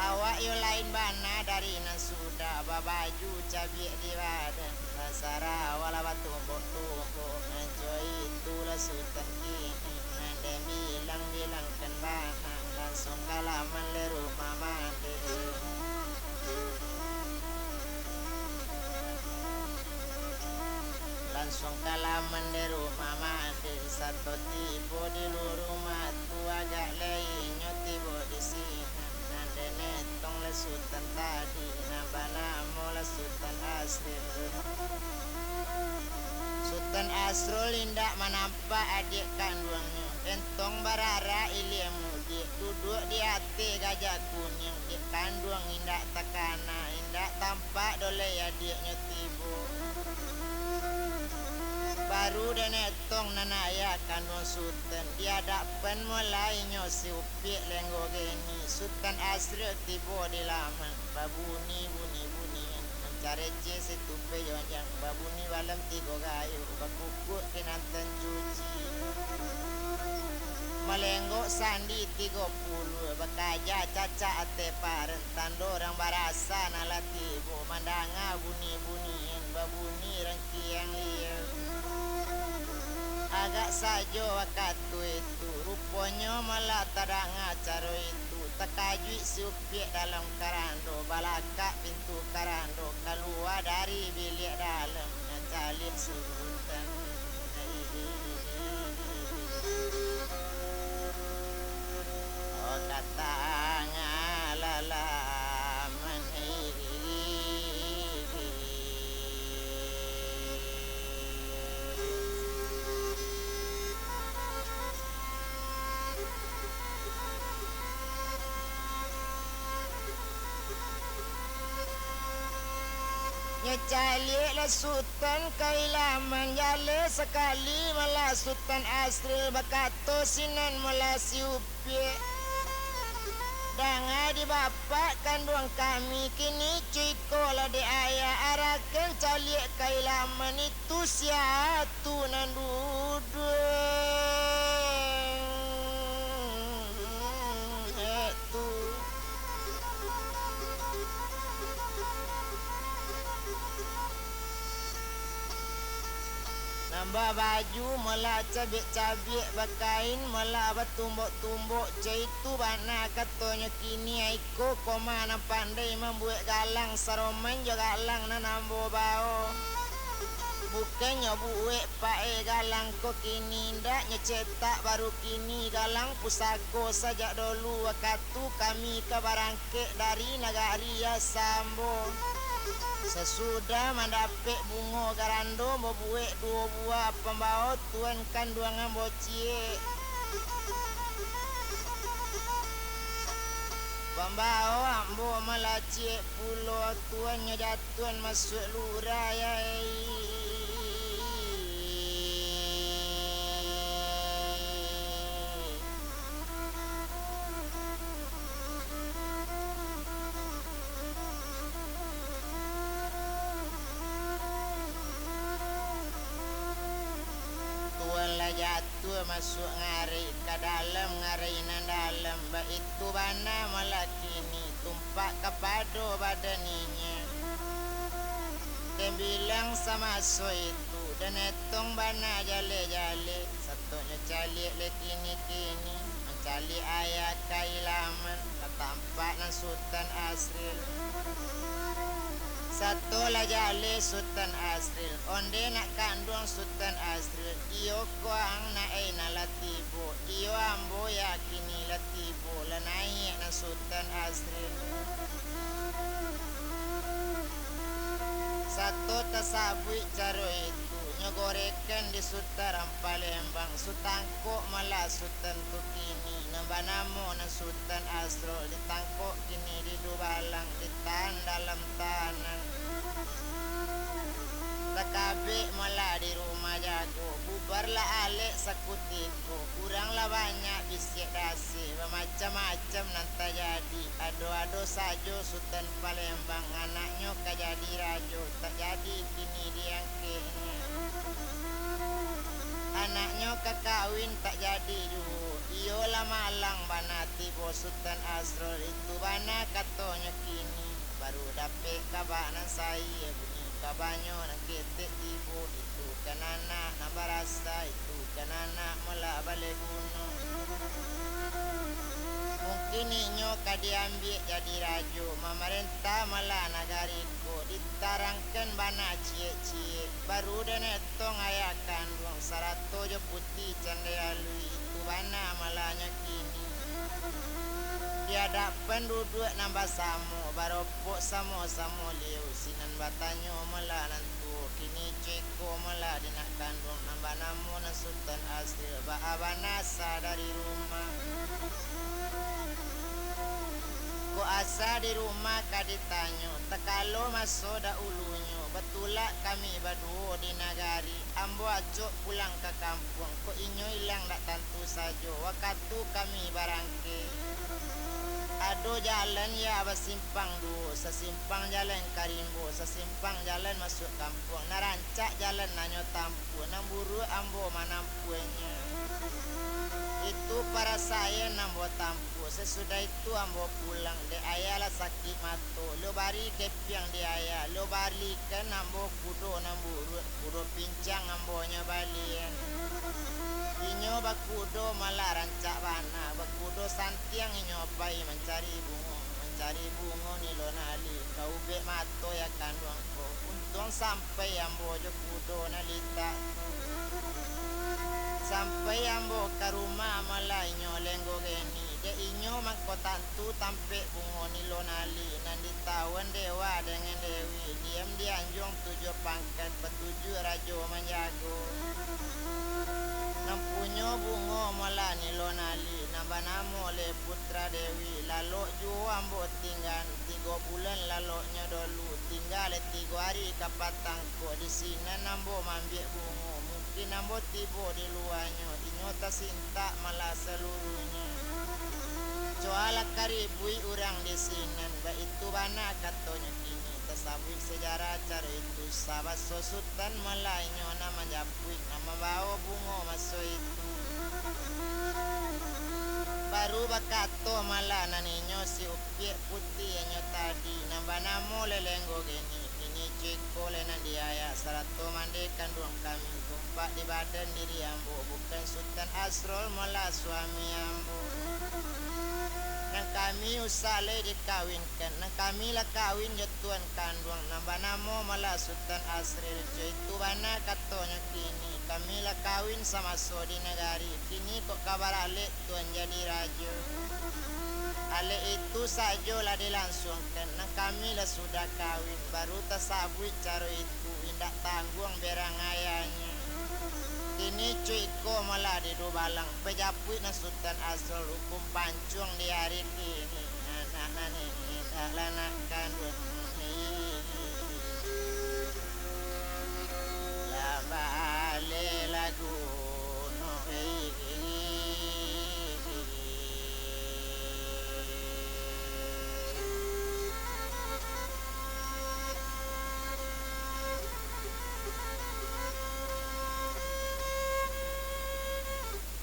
Awak yo lain bana dari nan sudah, babaju cabiak di badan, tasarah awak lah batumbok-tumbok, nan jo itulah Sutan kini, nan den bilang-bilangkan bana, langsuang ka laman dek rumah mande. Langsuang ka laman dek rumah mande, sato tibo di lurung matu, agak lai inyo tibo di sinan, nan den etong lah Sutan tadi, nan banamo lah Sutan Asril. Sutan Asrul indak manampak adiak kanduangnyo, entong barara ilia mudiak, duduak di ateh gajah kuniang, diak kanduang indak takana, indak tampak doh lai adiaknyo tibo. Baru den etong nan ayah kanduang Sutan, di adapan mulai inyo si Upiak lenggo geni, Sutan Asril tibo di laman, babuni-buni-bunian, mancareceh situpe jonjang, babuni balam tigo gayuh, bakukuak kinantan cuci. Malenggok sandi tigo puluah, bakaja cacak ateh paren, tando urang barasa nan lah tibo, mandanga buni-bunian, babuni rangkiang liau. Agak sajo wakatu itu, ruponyo malah tadanga caro itu, takajuik si Upiak dalam karando, balakak pintu karando, kalua dari biliak dalam, nan caliak Sutan. Oh, katangah lalaman. Nyo caliak lah Sutan ka ilaman, jaleh sakali malah Sutan Asril, bakato sinan malah si Upiak. Danga di bapak kanduang kami, kini cuko lah dek ayah, arakan caliak ka ilaman itu sia tu nan duduak tu. Nan babaju malah cabiak-cabiak, bakain malah batumbok-tumbok, caitu bana katonyo kini, ai ko koma nan pandai mambuek galang, saroman jo galang nan ambo bao. Bukannyo buek pae galang ko kini, ndak nyo cetak baru kini, galang pusako sajak dolu wakatu kami ka barangkek dari nagari asa ambo. Sasudah mandapek bungo garando babuek duo buah, pambao tuan kanduang ambo ciek. Pambao ambo malah ciek pulo, tuan nyo jatuah masuak lurai ai. Tuan lah jatuah masuak ngarai, ka dalam ngarai nan dalam, baitu bana malah kini, tumpak kapado badan inyo. Den bilang samaso itu, den etong bana jaleh-jaleh, satonyo caliak lai kini-kini, mancaliak ayah ka ilaman, ka tampak nan Sutan Asril. Sato lah jaleh Sutan Asril, onde nak kanduang Sutan Asril, iyo ko ang nak ai nan lah tibo, iyo ambo yo kini lah tibo, lah naiak nan Sutan Asril. Sato tasabuik caro itu, nyo gorekan di Sutan Rampah Lembang, Sutan kok malah Sutan tu kini, nan banamo nan Sutan Asrul, ditangkok kini di Dubalang, ditahan dalam tanang. Takabek malah di rumah jago, bubarlah alek sakutiko, urang lah banyak bisiak dasek, bamacam-macam nan tajadi, ado-ado sajo Sutan Palembang, anaknyo ka jadi rajo, tak jadi kini diangkeknyo. Anaknyo ka kawin tak jadi juo, iyo lah malang bana tibo Sutan Asrul, itu bana katonyo kini, baru dapek kaba nan saie, bunyi kabanyo nan ketek tibo, itu kan anak nan barasa, itu kan anak malak baleh bunuh. Mungkin inyo ka diambiak jadi rajo, mamarentah malak nagari ko, ditarangkan bana ciek-ciek, baru den etong ayah kanduang, sarato jo puti candai alui, itu bana malahnyo kini. Di adapan duduak nan basamo, baropok samo-samo liau, sinan batanyo malak nan tuo, kini ceko malak di nak kanduang nan banamo nan Sutan Asril, baa bana asa dari rumah. Kok asa di rumah ka ditanyo, takalo maso dahulunyo, batulak kami baduo di nagari, ambo acok pulang ka kampuang, kok inyo ilang dak tantu sajo, wakatu kami barangkek. Ado jalan ya basimpang duo, sasimpang jalan ka rimbo, sasimpang jalan masuak kampuang, nan rancak jalan hanyo tampuah, nan buruak ambo manampuahnyo. Itu parasaian ambo tampuah, sasudah itu ambo pulang, dek ayah lah sakik mato, lo bari kepiang di ayah, lo balikan ambo kudo nan buruak, kudo pincang ambo nyo balian. Inyo bakudo malah rancak bana, bakudo santiang inyo pai mancari bungo, mancari bungo nilon ali, ka ubek mato ya kanduang ko. Untuang sampai ambo jo kudo nan litak tu. Sampai ambo ka rumah malah inyo lenggo geni, dek inyo mangko tantu tampek bungo nilon ali, nan ditawan dewa dengan dewi, diam di anjuang tujuah pangkat, patujuah rajo manjago. Nan punyo bungo malah nilon ali, nan banamo le putra dewi, lalok juo ambo tingga, tigo bulan laloknyo dolu, tingga le tigo ari ka patang ko, di sinan ambo maambiak bungo, mungkin ambo tibo di luanyo, inyo tasintak malah saluruahnyo. Coa lah ka ribuik urang di sinan, baitu bana katonyo kini, tasabuik sejarah caro itu, sabaso Sutan malah inyo nan manjapuik, nan mambawo bungo maso itu. Baru bakato malah nan inyo si upiak putiahnyo tadi, nan banamo Lelenggo Geni, kini ceko le nan di ayah, sarato mande kanduang kami, tumpak di badan diri ambo, bukan Sutan Asrul malah suami ambo. Nan kami usah lai dikawinkan, nan kami lah kawin jo tuan kanduang, nan banamo malah Sutan Asril, jo itu bana katonyo kini, kami lah kawin samaso di nagari, kini kok ka baralek tuan jadi rajo. Alek itu sajo lah dilangsuangkan, nan kami lah sudah kawin, baru tasabuik caro itu, indak tangguang berang ayahnyo. Kini cuik ko malah di Dubalang, pajapuik nan Sutan Asrul, hukum pancuang di ari kini, anak nan indak lah nak kanduang. Lah baleh lagu no.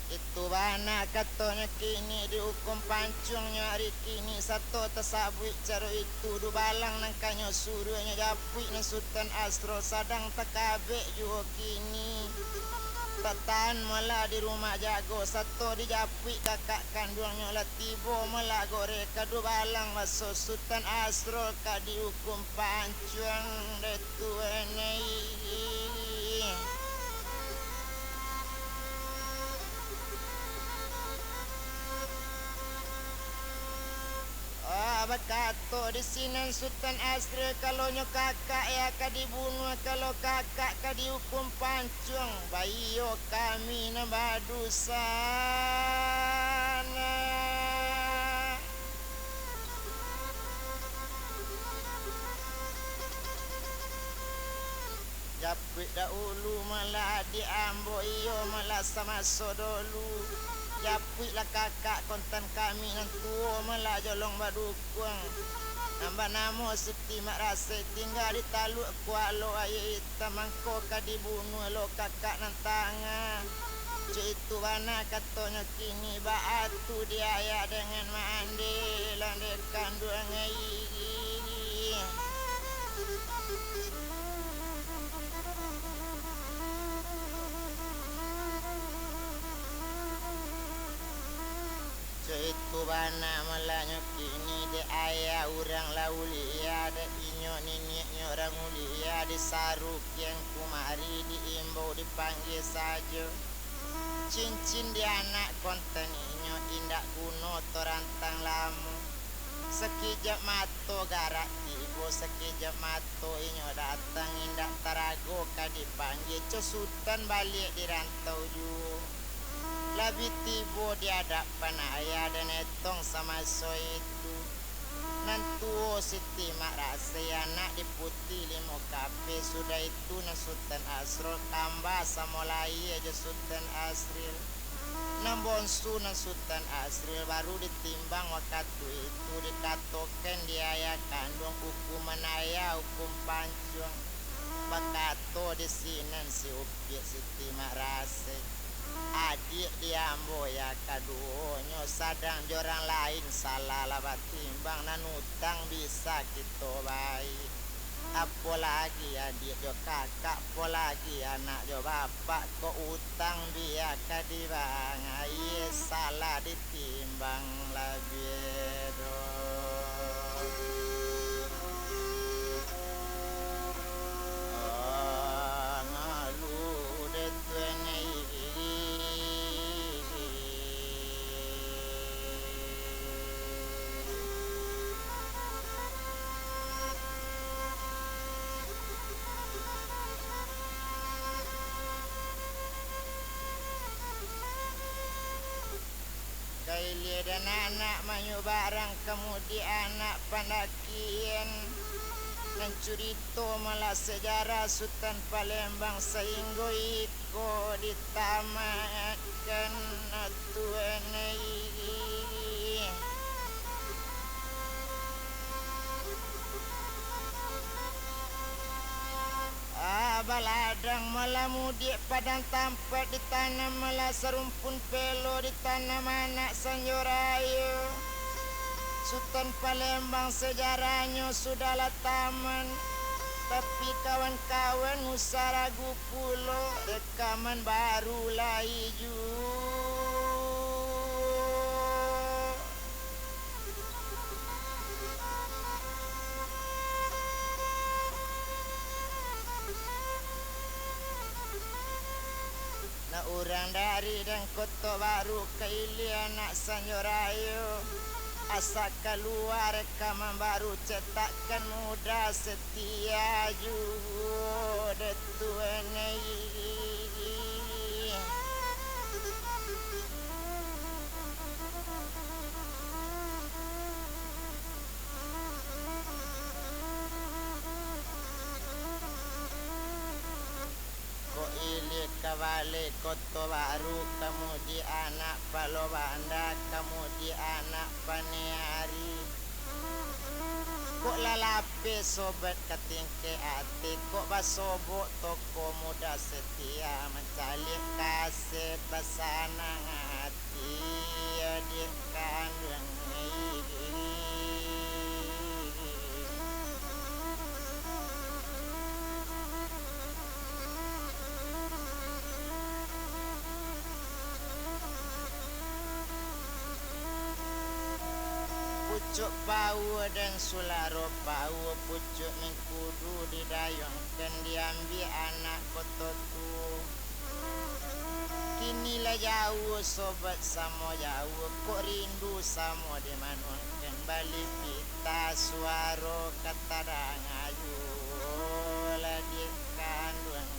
Itu bana katonyo kini, diukum pancuangnyo ari kini, sato tasabuik caro itu, Dubalang nan kanyo suruahnyo japuik nan Sutan Asrul, sadang takabek juo kini. Tatahan malah di rumah jago, sato dijapuik kakak kanduangnyo lah tibo malah goreh ka Dubalang, baso Sutan Asrul ka diukum pancuang dek tuan ai. Ah, bakato di sinan Sutan Asril, kalau nyo kakak ya ka dibunuah, kalau kakak ka diukum pancuang, baiyo kami nan badusa. Nah. Japuik dahulu malah adiak ambo, iyo malah samaso dolu. Japuiklah kakak kontan kami nan tuo malah jolong badukuang. Nan banamo Siti Mak Rasek tingga di Taluak Kualo Aia Itam, mangko ka dibunuah lo kakak nan tangah. Cok itu bana katonyo kini, baa tu di ayah dangan mak andeh, lah dek kanduang ai. Caitu bana malanyo kini, dek ayah urang lah ulia, dek inyo niniaknyo urang ulia, disarukian kumari, diimbau, dipanggia sajo. Cincin di anak kontan inyo indak guno torantang lamo. Sakijap mato garak tibo, sakijap mato inyo datang, indak tarago ka dipanggia, co Sutan baliak di rantau juo. Labiah tibo di adapan ayah dan etong samaso itu. Nan tuo Siti Mak Rasai, anak di Puti Limo Kape, sudah itu nan Sutan Asrul, kamba samo lahia jo Sutan Asril. Nan bonsu nan Sutan Asril baru ditimbang wakatu itu, dikatokan di ayah kanduang, ukuman ayah, ukum pancuang. Bakato di sinan si Upiak Siti Mak Rasek, adiak di ambo ya kaduonyo, sadang jo urang lain salah lah batimbang, nan utang bisa kito bayia. Apo lagi adiak jo kakak, apo lagi anak jo bapak, kok utang bia ka dibayia, salah ditimbang labiah doh. Ah, ngalu deh tuan ai. Kailia dan anak mayuh barang, kamudian anak pandakian, nan curito malah sejarah Sutan Palembang sainggo iko ditamatkan, tuan ai. Ah, baladang malah mudiak padang tampat, ditanam malah sarumpun pelo, ditanam anak sanjo rayo. Sutan Palembang sejarahnyo sudahlah taman, tapi kawan-kawan usah ragu pulo, rekaman baru lai juo. Nah, urang dari dan Koto Baru, kailia anak sanjo rayo, asa kalua rekaman baru, cetakkan muda setia juo dek tuan ai. Kok ilia ka baleh Koto Baru, kamudian anak Palo Banda, kamudian anak Paneh Ari. Kok lah lapeh sobat ka tingkek ateh, kok basobok toko muda setia, mancaliak kaset basanang ati, adiak kanduang. Pucuak paua dan sularo paua, pucuak mingkudu didayuangkan, diambiak anak Koto Tuo. Kini lah jauah sobat samo jauah, kok rindu samo dimanuangkan, bali pita suaro ka tadanga juo lah dikanduang.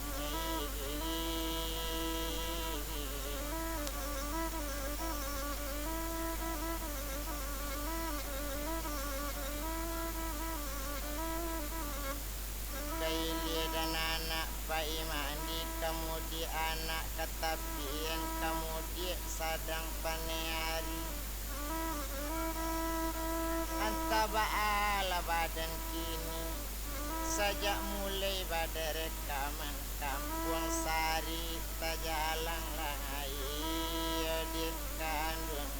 Kailia dan anak Pak Anak katapian ka mudiak sadang paneh ari. Antah baalah badan kini, sajak mulai badarekaman Kampuang Sari tajalang lai iyo di kanduang.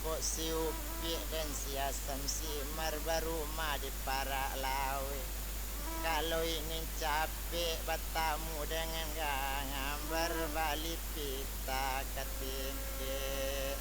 Kok si Upiak dan si Asam Simar barumah di parak lauik. Kalau ingin capek batamu dengan gangan, barbali pita ka tingkek.